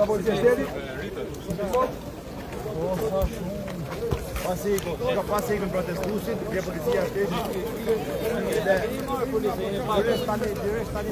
Nga policia e shtetit. Pasi ikën, pasi ikën protestuesit, vjen policia e shtetit. Dhe direkt tani, direkt tani.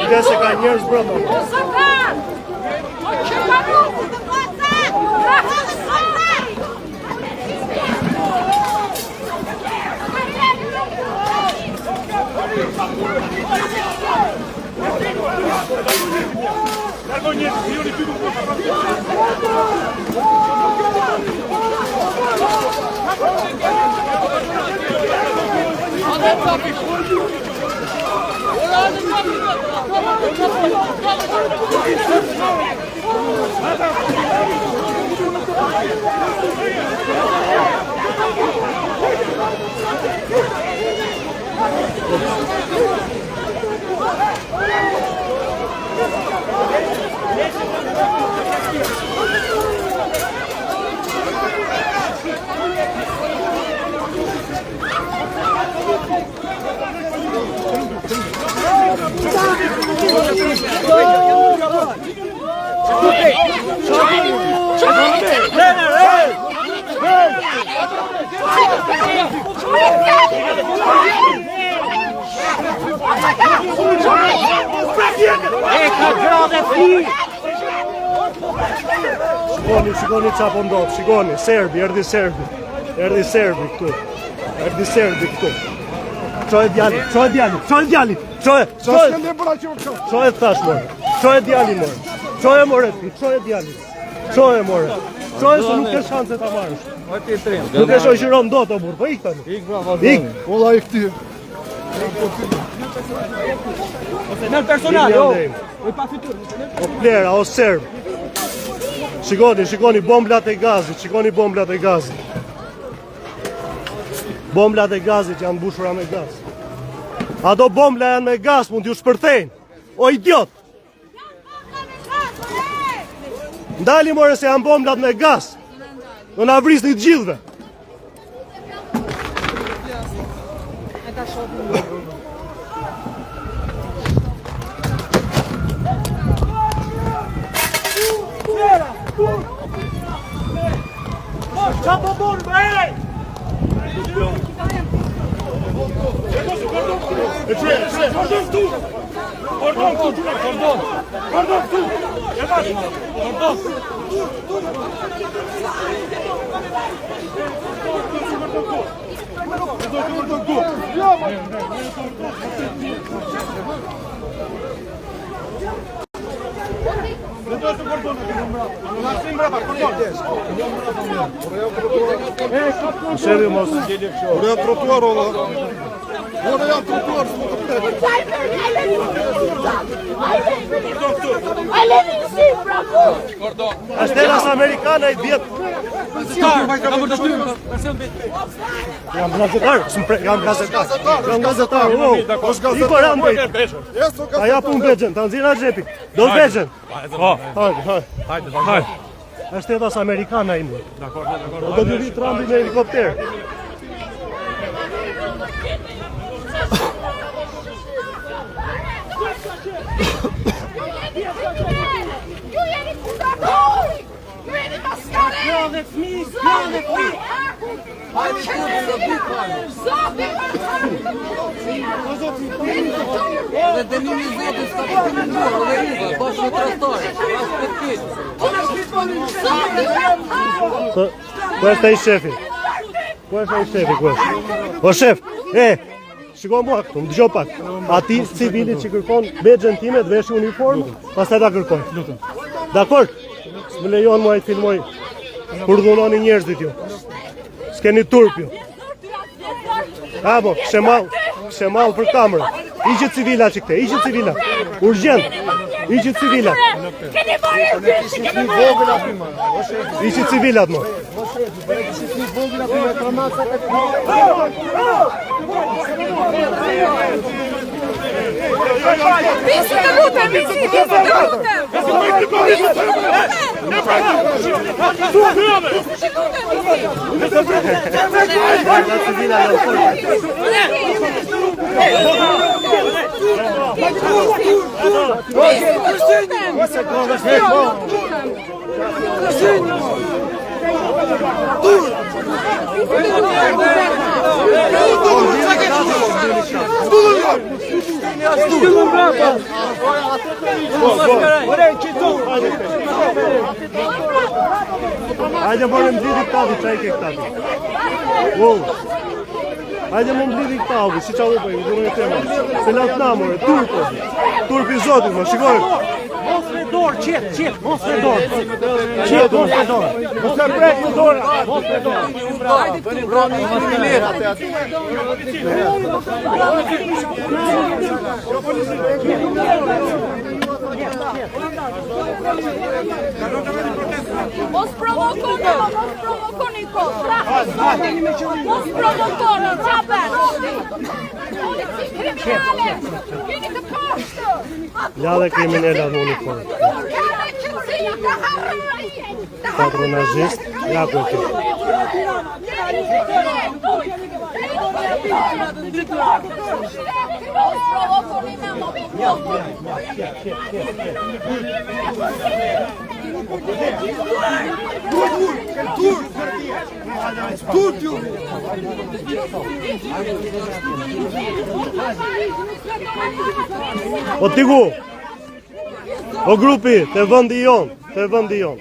Kujdes se ka njerëz brenda. Shikoni, shikoni ça po ndodh, shikoni, Serbi, erdhi Serbi, erdhi Serbi këtu, erdhi Serbi këtu. Çoje djalin, çoje djalin, çoje djalin, çoje, çoje. Çoje thash more, çoje djalin more, çoje more ti, çoje djalin, çoje more, çoje se nuk ke shanse ta marrësh. Nuk e shoqëron dot o burrë, po ik tani. Ik bravo. Ik. Olla ik ti. Në personal, jo. O plera, o serb. Shikoni, shikoni bomblat e gazit, shikoni bomblat e gazit. Bomblat e gazit janë mbushura me gaz. Ato bombla janë me gaz, mund t'ju shpërthejnë. O idiot! Ndali more se janë bomblat me gaz. Do na vrisni të gjithëve. Qa po bon, bre? Kordon këtu! Kordon këtu, kordon! Kordon këtu! Kordon! Shefi mos. Ore janë trotuar olla. Ore janë trotuar, s'po të flet. Është shtetas amerikan ai vjet. Jam gazetar, s'm pre, jam gazetar. Jam gazetar, wow. Është I po ram gazetar. bëj. Jesu Ta jap unë bexhën, ta nxjerr nga xhepi. Do bexhën. Po. Hajde, hajde. Hajde, hajde. Është shtetas amerikan ai më. Dakor, dakor. Do të vi Trumpi me helikopter. Ju jeni punëtori! Ju jeni maskare! Gra dhe fëmijë, gra dhe fëmijë. Zoti Dhe dënimi i Zotit s'ka për të menduar, dhe juve, bashkë me tradhtarët, bashkë me të keqen. Ku ku është ai shefi? Ku është ai shefi? Ku është? O shef, e, shiko mua këtu, më dëgjo pak. Ati civilit që kërkon bexhën time të veshi uniformë, pastaj ta kërkoj. Lutem. Dakor? S'më lejon mua i të filmoj kur dhunoni njerëzit ju. S'keni turp ju. Apo, kishe mall, kishe mall për kamerë. Iqi civila që këte, iqi civila. Urgjent, iqi civila. Keni marrë vesh, keni marrë. Iqi civilat më. Visi të lutem, visi, visi të lutem. Visi të lutem. Visi të lutem, Hajde more mblidhi këta di çaj ke këta di. Wow. Hajde më mblidhi këta di, si çau po i dhunë tema. Se lat na more, turp. Turp i Zotit, më shikoj. Mos me dorë, qet, qet, mos me dorë. Qet, mos me dorë. Mos e prek me dorë. Mos me dorë. Mos provokoni, mos provokoni kot. Mos provokoni, qa bën? Polici kriminale, jeni të poshtër. Ja dhe kriminela në uniformë. Patronazhist, ja ku e ke. O tiku! O grupi, te vendi jon, te vendi jon.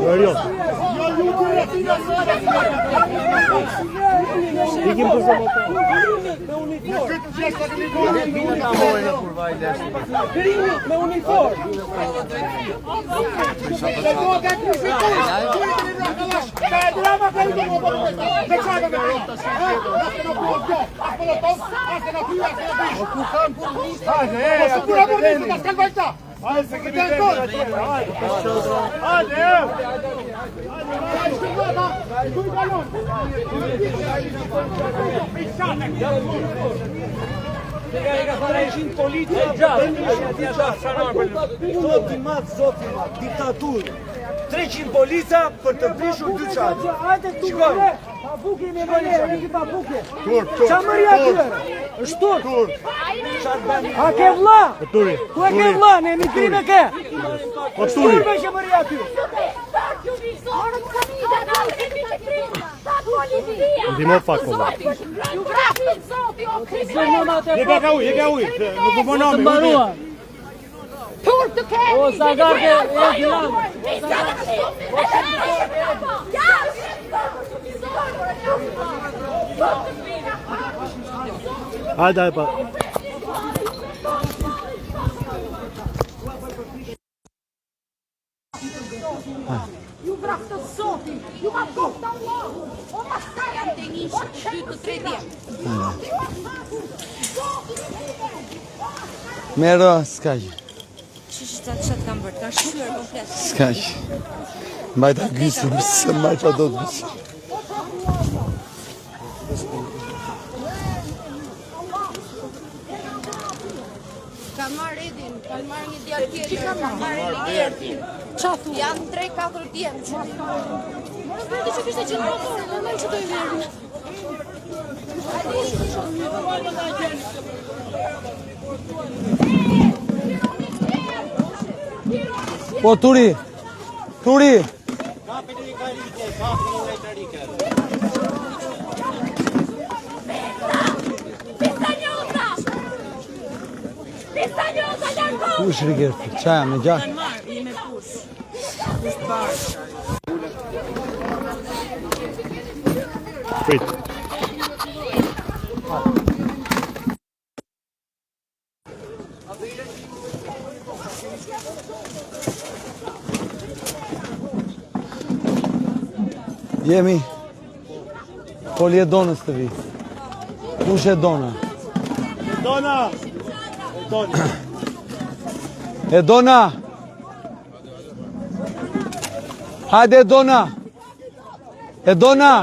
Veriot. Ikim për zë Krimi me uniform. Zoti madh, zoti madh, diktaturë. 300 polica për të prishur dy çadra. Shikoj. Turp, turp. Qa mëri aty? Është turp. A ke vlla? O turi. Ku e ke vlla? Në emigrim e ke? O turi. Turpe që mëri aty. Ndihmo pak, o vlla. Ju vraftë zoti, o kriminal. Jepja ka ujë, jepja ujë. Nuk u bën nami. Mbaruar. Turp të keni. O, Zagarke, e Dilan. Hajde, hajde pa. Ju vraftë zoti, ju ma goftë Allahu, o maskara, o dy të tre djem. Mero, s'ka gjë. Që që të që të kam bërë, të kanë shqyër komplet. S'ka gjë. Mbajta gysin, se mbajta do të gysin. Ka marrë Edin, ka marrë një djalë tjetër, ka marrë Edin Ertin. Qa thu? Janë 3-4 djem që Morë Berti që kishte qenë motor, normal që do i merrni. Po, Turi! Turi! Pista njoza, largo! Ku është Rigerti? Qa jam, me gjak? marrë, i me push. Prit. Jemi Foli Edonës të vi Kush Edona? Edona! Edona! Edona! Hajde Edona! Edona!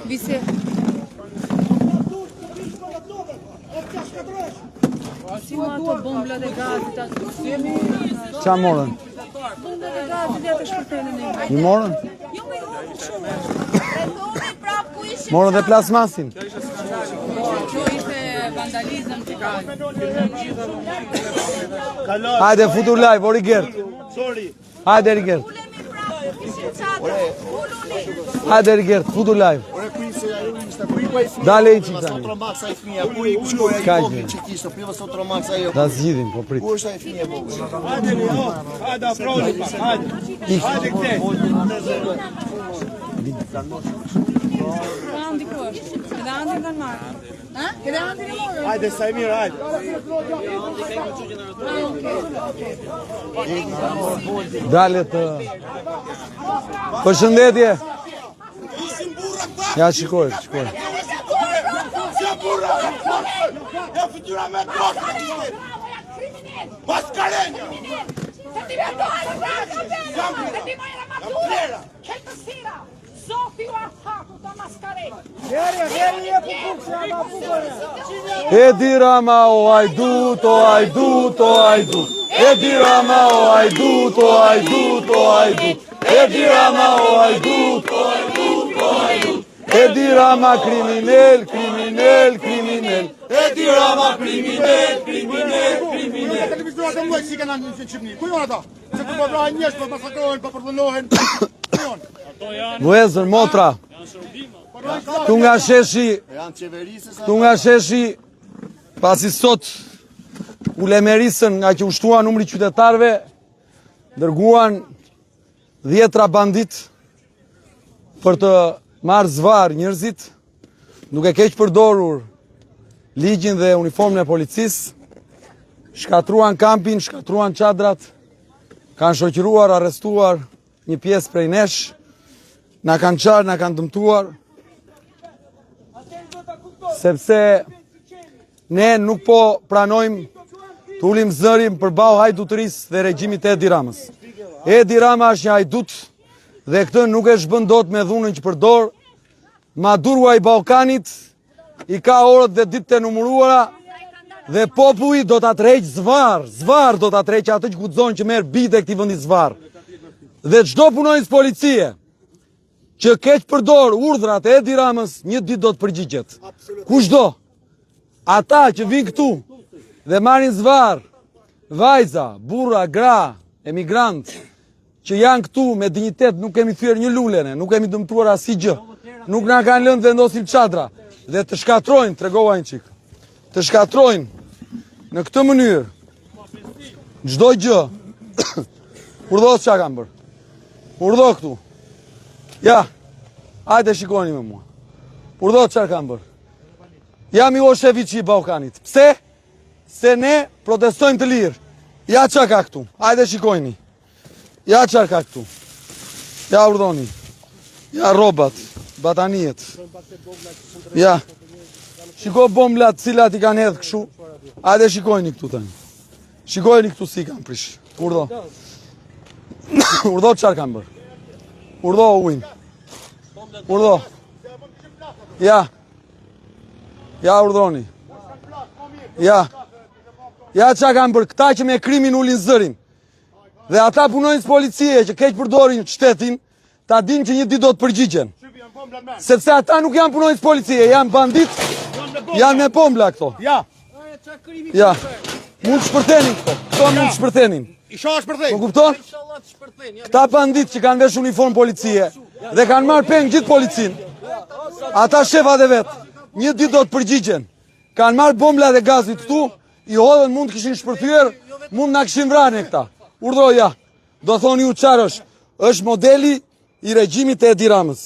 Vise. Si ma ato bomblat e gazit aty? Ça morën? Bomblat e gazit ja të shpërthenin ne. I morën? Jo, më i hodhën kështu. Morën dhe plazmasin. Kjo ishte vandalizëm që ka. Hajde, futu live, o Rigert. Sorry. Hajde, Rigert. Hajde, Rigert, futu live. Dale i çik tani. Ka gjë. Ta zgjidhim, po prit. Hajde, jo. Hajde, afroni pak. Hajde. Hajde këtej. Po Andi ku është? Edhe Andi kanë marrë. Ha? Edhe Andi e morën. Hajde, Sajmir, hajde. Dale të... Përshëndetje. Ja, shikoj, shikoj. Ja fytyra me kokë. Maskarenja. Zoti u afatu të maskare. Edi Rama o hajdut, o hajdut, o hajdut. Edi Rama o hajdut, o hajdut, o hajdut. Edi Rama o hajdut, o hajdut, o hajdut. Edi Rama kriminel, kriminel, kriminel. Edi Rama kriminel, kriminel, kriminel. Televizorat e mëdhenj si kanë në Shqipëri. Ku janë ata? Se ku po vrahen njerëz, po masakrohen, po përdhunohen. Ku janë? Vëllezër, motra. Këtu nga sheshi, këtu nga sheshi, pasi sot u lemerisën nga që u shtua numri i qytetarëve, dërguan dhjetra banditë për të marrë zvarrë njerëzit, duke keqpërdorur ligjin dhe uniformën e policisë, shkatërruan kampin, shkatërruan çadrat, kanë shoqëruar, arrestuar një pjesë prej nesh, na kanë çarë, na kanë dëmtuar, sepse ne nuk po pranojmë të ulim zërin përballë hajdutërisë dhe regjimit të Edi Ramës. Edi Rama është një hajdut dhe këtë nuk e zhbën dot me dhunën që përdor. Madurua i Ballkanit i ka orët dhe ditët e numëruara dhe populli do ta tërheqë zvarrë, zvarrë do ta tërheqë atë që guxon që merr bijtë e këtij vendi zvarrë. Dhe çdo punonjës policie që keqpërdor urdhrat e Edi Ramës, një ditë do të përgjigjet. Kushdo? Ata që vijnë këtu dhe marrin zvarrë, vajza, burra, gra, emigrantë, që janë këtu me dinjitet, nuk kemi thyer një lule ne, nuk kemi dëmtuar asnjë gjë. Nuk na kanë lënë të vendosim çadra dhe të shkatërrojnë, tregova një çik. Të shkatërrojnë në këtë mënyrë çdo gjë. Urdhëro çka kanë bërë. Urdhëro këtu. Ja. Hajde shikoni me mua. Urdhëro çfarë kanë bërë. Ja Millosheviçi i Ballkanit. Pse? Se ne protestojmë të lirë. Ja ça ka këtu. Hajde shikojni. Ja çfarë ka këtu. Ja urdhoni. Ja rrobat, batanijet. Ja. Shiko bomblat të cilat i kanë hedhë kështu. Hajde shikojni këtu tani. Shikojni këtu si i kanë prish. Urdho. Urdho çfarë kanë bërë. Urdho ujin. Urdho. Ja. Ja urdhoni. Ja. Ja ça kanë bërë këta që me krimin ulin zërin. Dhe ata punonjës policie që keqpërdorin shtetin, ta dinë që një ditë do të përgjigjen. Sepse ata nuk janë punonjës policie, janë banditë, janë me bombla këto. Ja. Ja. Mund të shpërthenin këto. Këto mund të shpërthenin. Isha shpërthejnë. Po kupton? Këta banditë që kanë vesh uniformë policie dhe kanë marrë peng gjithë policinë. Ata shefat e vet, një ditë do të përgjigjen. Kanë marrë bomblat e gazit këtu, i hodhën mund të kishin shpërthyer. Mund na kishin vrarë ne këta. Urdhro ja. Do thoni ju çfarë është? Është modeli i regjimit të Edi Ramës,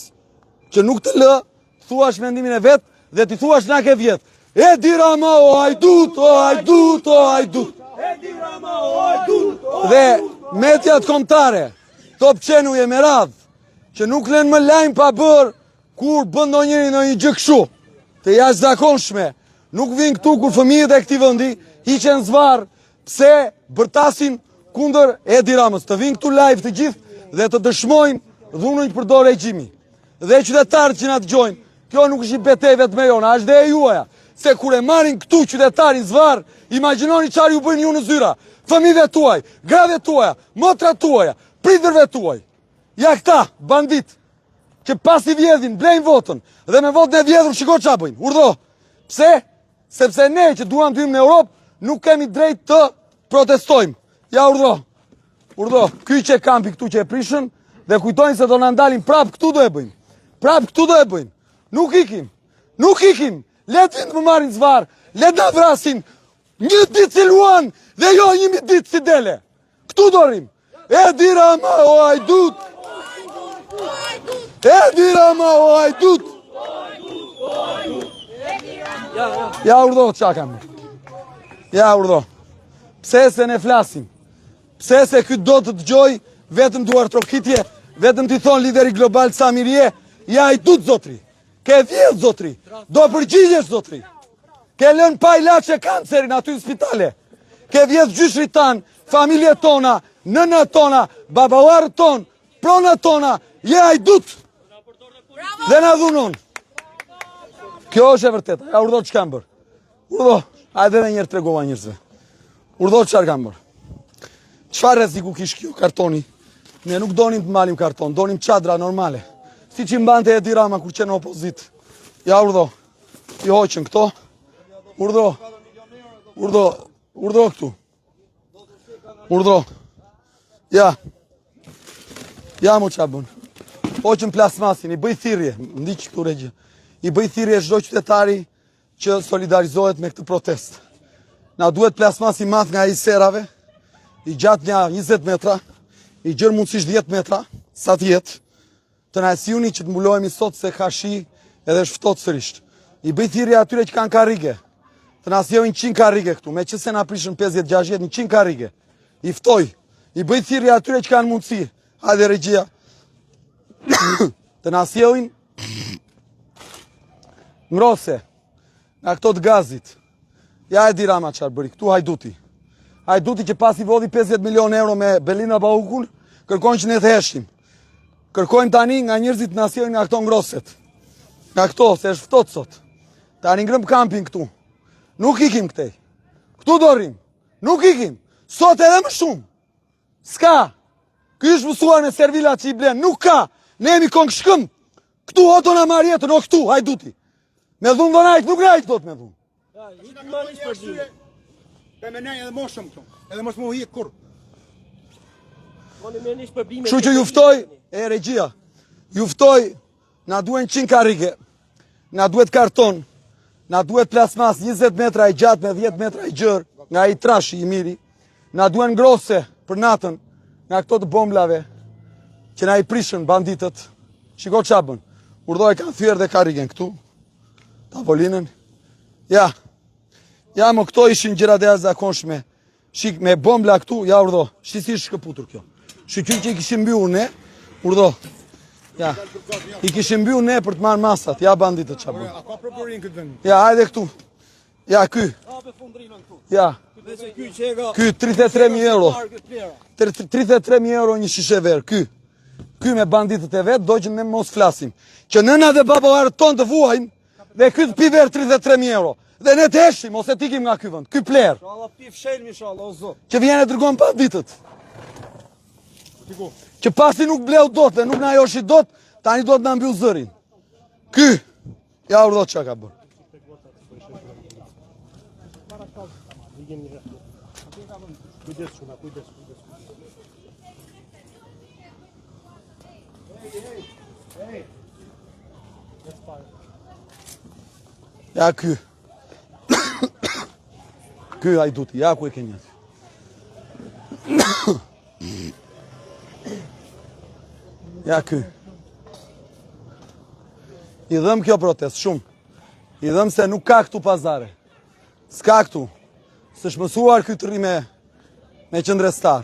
që nuk të lë të thuash mendimin e vet dhe t'i thuash na ke vjedh. Edi Rama o hajdut, o hajdut, o hajdut. Edi Rama o hajdut, o Dhe mediat kombëtare, Top Channel e me radhë, që nuk lënë më lajm pa bërë kur bën ndonjëri ndonjë gjë kështu, të jashtëzakonshme, nuk vijnë këtu kur fëmijët e këtij vendi hiqen zvarrë pse bërtasin kundër Edi Ramës. Të vijnë këtu live të gjithë dhe të dëshmojnë dhunën që përdor regjimi. Dhe qytetarët që na dëgjojnë, kjo nuk është një betejë vetëm e jona, është dhe e juaja. Se kur e marrin këtu qytetarin zvarrë, imagjinoni çfarë ju bëjnë ju në zyra, fëmijëve tuaj, grave tuaja, motrat tuaja, prindërve tuaj. Ja këta, banditë, që pasi vjedhin, blejnë votën, dhe me votën e vjedhur, shiko ça bëjnë, urdhro. Pse? Sepse ne që duam të hyjmë në Europë, nuk kemi drejt të protestojmë. Ja urdhro. Urdhro, ky qe kampi këtu që e prishën dhe kujtojnë se do na ndalin prap këtu do e bëjmë. Prap këtu do e bëjmë. Nuk ikim. Nuk ikim. Le të më marrin zvarrë, le të na vrasin. Një ditë si luan dhe jo një mijë ditë si dele. Këtu do rrim. Edi Rama o hajdut. Edi Rama o hajdut. Ja urdhro ça kam. Ja urdhro. Pse se ne flasim? Pse se ky do të dëgjojë vetëm duartrokitje, vetëm t'i thonë lideri global sa mirë je, je hajdut zotri. Ke vjedh zotri, do përgjigjesh zotri. Ke lënë pa ilaçe kancerin aty në spitale. Ke vjedh gjyshrit tanë, familjet tona, nënat tona, baballarët tonë, pronat tona, je hajdut. Dhe na dhunon. Kjo është e vërteta. Ja urdhro ç'kanë bërë. Urdhro, hajde edhe njëherë tregova njerëzve. Urdhro çfarë kanë bërë. Çfarë rreziku kish kjo kartoni? Ne nuk donim të mbanim karton, donim çadra normale. Siç i mbante Edi Rama kur qe në opozitë. Ja urdhro. I hoqën këto. Urdhro. Urdhro, urdhro këtu. Urdhro. Ja. Ja mo ça bënë. Hoqën plasmasin, i bëj thirrje, ndiq këtu regji. I bëj thirrje çdo qytetari që solidarizohet me këtë protestë. Na duhet plasmas i madh nga ai i serave, i gjatë nja 20 metra, i gjerë mundësisht 10 metra, sa të jetë, të na e sillni që të mbulohemi sot se ka shi edhe është ftohtë sërisht. I bëj thirrje atyre që kanë karrige, të na sjellin 100 karrige këtu, meqenëse na prishën 50-60, 100 karrige. I ftoj, i bëj thirrje atyre që kanë mundësi, hajde regjia, të na sjellin Ngrohëse, nga këto të gazit. Ja Edi Rama çfarë bëri këtu hajduti. Hajduti që pasi vodhi 50 milion euro me Belinda Ballukun, kërkon që ne të heshtim. Kërkojmë tani nga njerëzit të na sjellin nga këto ngrohëset. Nga këto, se është ftohtë sot. Ta ringremë kampin këtu. Nuk ikim këtej. Këtu do rrim. Nuk ikim. Sot edhe më shumë. S'ka. Ky është mësuar me servilat që i blen. Nuk ka. Ne jemi kokë shkëmb. Këtu o do na marrë jetën, o këtu, hajduti. Me dhunë do na ik, nuk na ik dot me dhunë. Pe me nej edhe më shumë këtu, edhe mos më hik kurrë. Kështu që ju ftoj, e regjia, ju ftoj, na duhen 100 karrige, na duhet karton, na duhet plasmas 20 metra e gjatë me 10 metra e gjerë, nga ai trashi i miri, na duhen ngrohëse për natën, nga këto të bomblave, që na i prishën banditët, shiko ça bënë, urdhro e kanë thyer dhe karrigen këtu, tavolinën, ja, ja mo këto ishin gjërat e jashtëzakonshme, Shik me bombla këtu, ja urdhro. Shi si është shkëputur kjo. Shyqyr që i kishim mbyllur ne, urdhro. Ja. I kishim mbyllur ne për të marrë masat. Ja banditët ça bënë. A ka prokurorin këtë vend? Ja, hajde këtu. Ja ky. Ja. Ky 33000 euro. 33000 euro një shishe verë ky. Ky me banditët e vet do që ne mos flasim. Që nëna dhe baballarët tonë të vuajnë Dhe ky të pi verë 33.000 euro. Dhe ne të heshtim, ose të ikim nga ky vend. Ky plehrë. Inshallah pi fshelmi, inshallah, o zot. Që vjen e dërgon banditët. Që pasi nuk bleu dot dhe nuk na joshi dot, tani do të na mbyll zërin. Ky, ja urdhro ça ka bërë. Kujdes, çuna, kujdes, kujdes. Ja ky. Ky hajduti, ja ku e keni aty. Ja ky. I dhemb kjo protestë, shumë. I dhemb se nuk ka këtu pazare. S'ka këtu. S'është mësuar ky të rri me, me qëndrestar.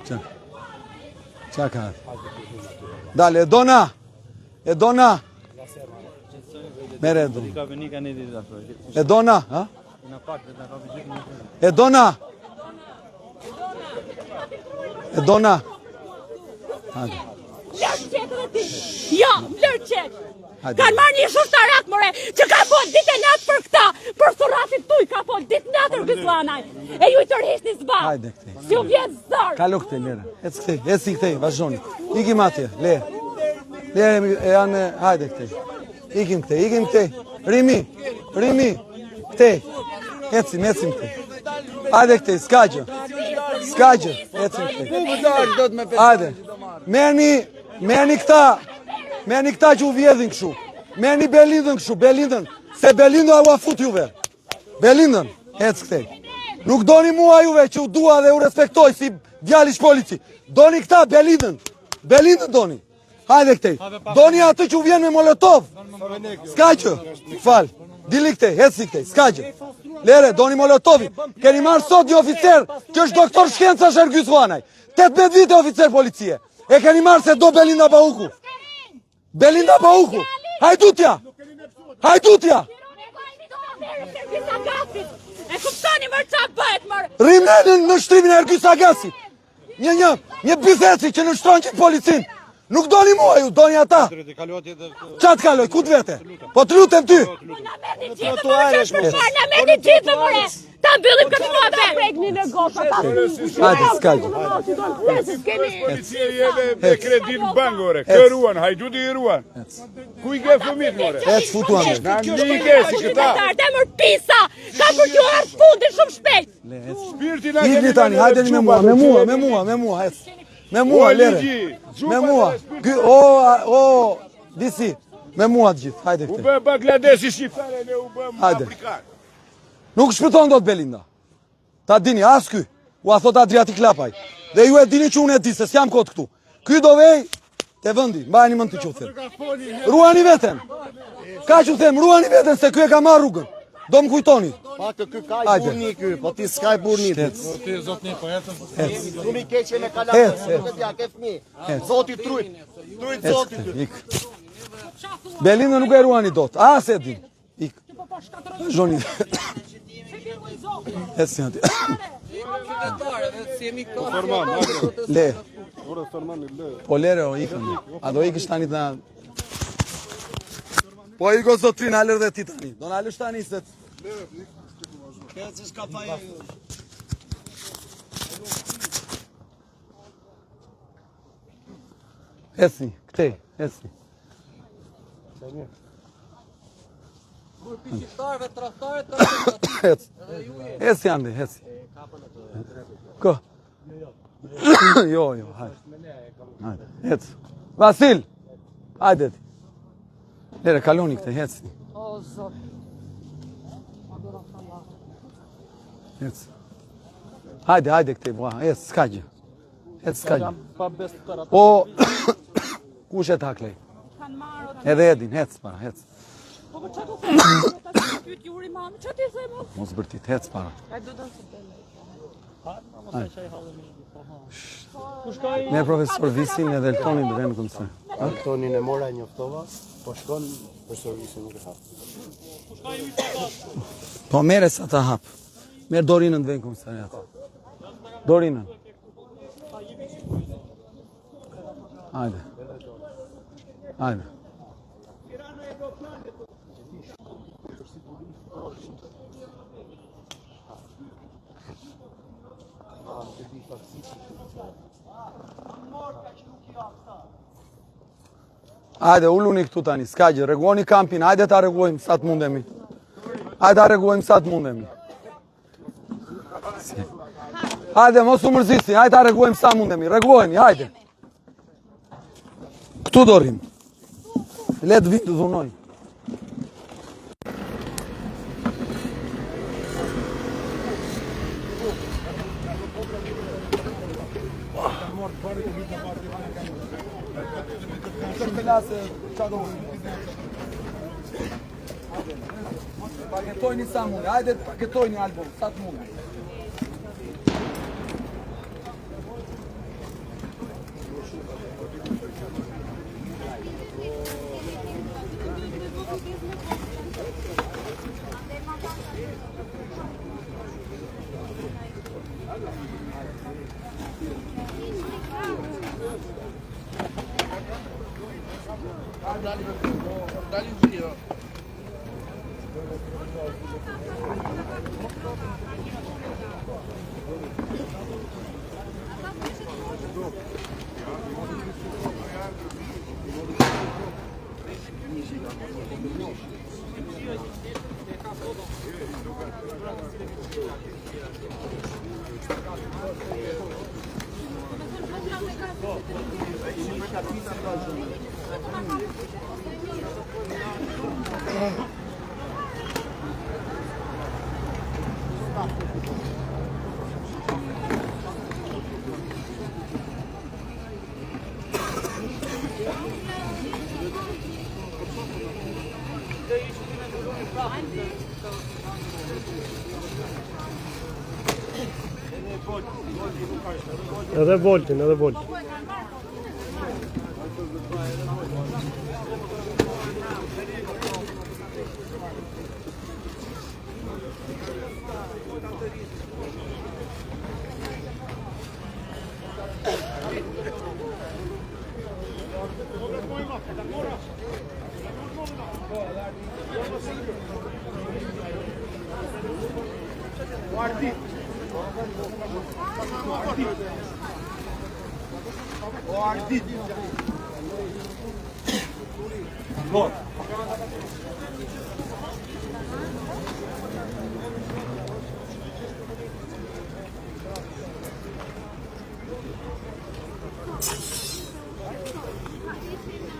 Ça? Ça ka? Dale, Edona! Edona! Mere Edona. Edona, ha? Edona! Edona! Hajde. Lërë qetë dhe ti! Jo, lërë qetë! Kanë marrë një ushtarak, more, që ka fol ditë e natë për këta, për surratit tuj ka fol ditë natë Ergys Llanaj, e ju i tërhiqni zvarrë, Hajde këtej. si u vjen zor. Kalo këtej, lere. Ec këtej, eci këtej, vazhdoni. Ikim atje, le. Lere, e janë me, hajde këtej. Ikim këtej, ikim këtej. Rimi, Rimi, këtej. Ecim, ecim këtej. Hajde këtej, s'ka gjë. S'ka gjë, ecim këtej. Hajde. Merrni, merrni këta, merrni këta që u vjedhin kështu. Merrni Belindën kështu, Belindën, se Belinda ua fut juve. Belindën, ec këtej. Nuk doni mua juve që u dua dhe u respektoj si djalë ish polici. Doni këta Belindën. Belindën doni. Hajde këtej. Doni atë që u vjen me molotov. S'ka gjë. Fal. Dili këtej, eci këtej, s'ka gjë. Lere, doni molotovin. Keni marrë sot një oficer që është doktor shkencash Ergys Llanaj. 18 vite oficer policie. E keni marrë se do Belinda Balluku. Belinda Balluku. Hajdutja. Hajdutja. E kuptoni mër ça bëhet mër. Rrimë në nënshtrimin e Ergys Agasit. Një një, një bytheci që nënshtron gjithë policinë. Nuk doni mua ju, doni ata. Ça të kaloj, ku të vete? Po të lutem ty. Po na merrni gjithë more, çfarë për çfarë na merrni gjithë more. Ta mbyllim këtë muhabet. Prekni në gota, ta Hajde, s'ka gjë. Policia jeve me kredit në bankë, ore. Kë ruan, hajduti i ruan. Ku i ke fëmijët, more? Ec, futu anë. Na ndike si këta. Qytetarë, mër pisa, ka për t'ju ardhë fundi shumë shpejt. Shpirti na Ikni tani, hajdeni me mua, me mua, me mua, me mua, ec. Me mua, lere. Me mua. Ky, o, o, disi. Me mua të gjithë, hajde U këtej. bë Bangladeshi shqiptare, ne u bëm afrikan. Nuk shpëton dot Belinda. Ta dini, as ky. Ua thot Adriatik Lapaj. Dhe ju e dini që unë e di, se s'jam kot këtu. Ky do vej te vendi, mbajeni mend që u them. Ruani veten. Kaq u them, ruani veten se ky e ka marrë rrugën. Do më kujtoni. Pa të ky ka i burrni ky, po ti s'ka i burrni. Ec. Po ti zotni po ecën. Shumë i keq me kalam, nuk e di a ke fëmijë. Zoti t'rujt. T'rujt zoti ty. Ik. Belindën nuk e ruani dot. As e di. Ik. Zhoni. Ec si aty. Le. Po lere o ikën. A do ikësh tani të na... Po iko zotri na lër dhe ti tani. Do na lësh tani se... Ecni, këtej, ecni. Grupi shqiptarëve, tradhtarë, tradhtarë. Ec. Ec Andi, ec. Kë? Jo, jo, hajde. Hajde, ec. Vasil! Hajde ti. Lere, kaloni këtej, ecni. O, zot. Ec. Hajde, hajde këtej, bua, ec, s'ka gjë. Ec, s'ka gjë. Po, kush e taklej? Edhe Edin, ec para, ec. Po, po, ça të them? Ta të pyet Juri mami, ça t'i them? Mos bërtit, ec para. Ai do të se bëllë. Me profesor Visin edhe Eltonin të venë këmëse. Eltonin e mora e njoftova, po shkon profesor Visin nuk e hap. Po merre sa ta hap. Merr Dorinën të venë komisariat. Dorinën. Hajde. Hajde. Hajde, uluni këtu tani, s'ka gjë, rregulloni kampin, hajde ta rregullojmë sa të mundemi. Hajde ta rregullojmë sa të mundemi. Hajde, mos u mërzitni, hajde ta rregullojmë sa mundemi, rregullojeni, hajde. Këtu do rrim. Le të vinë të dhunojnë. Paketojni sa mund, hajde paketojni album, sa të mund. Edhe Voltin, edhe Voltin.